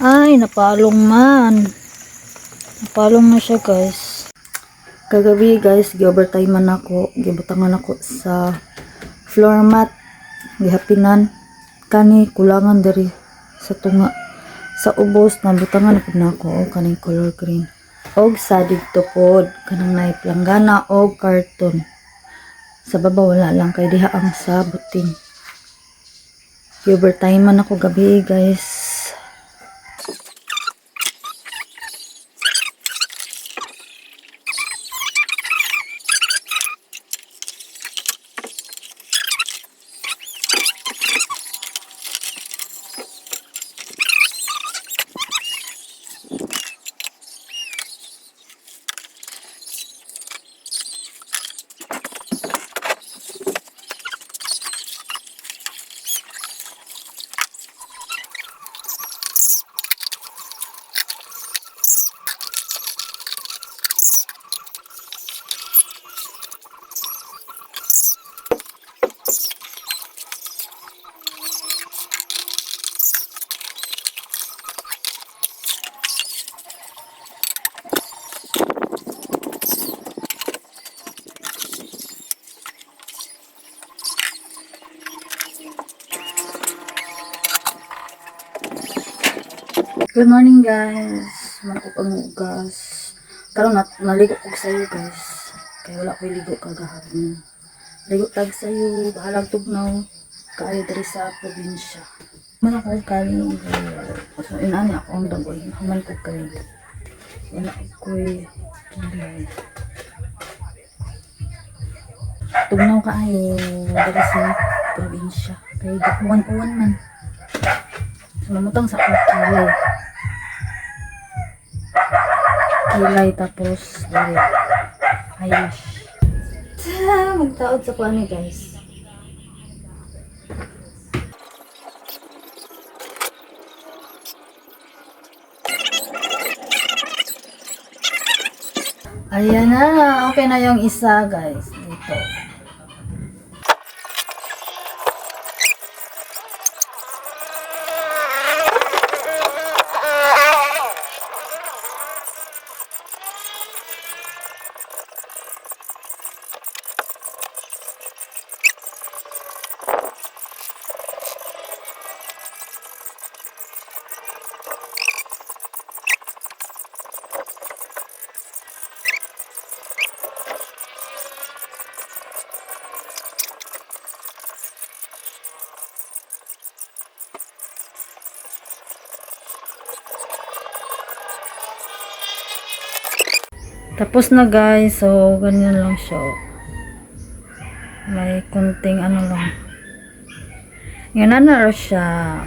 Ay, napalong man. Napalong na siya, guys. Kagabi, guys, gi-overtime man ako. Gibutangan ako sa floor mat. Gihapinan. Kani, kulangan diri sa tunga. Sa ubos, nabutangan pud nako og kaning color green. Og sa didto pod, kanang naay planggana og carton. Sa baba wala lang kay diha ang sa buting. Gi-overtime man ako gabi, guys. Good morning, guys. Manok ang ugas. Karon na naligo ko sayo, guys. Kay wala ko'y ligo kagahapon. Ligo tag sayo, bahalag tugnaw kaayo diri sa probinsya. Man ako kaligo. So inani ako ang dagoy. Human ko kaligo. Wala ko'y kilay. Tugnaw kaayo diri sa probinsya. Kay uwan-uwan man. So, mamutang sa akong kilay. Kilay tapos dali eyelash. Magtaod sa kuan ni, guys. Ayan na, okay na yung isa, guys, dito. Tapos na, guys, so ganyan lang siya, oh. May kunting ano lang. Yan na na siya.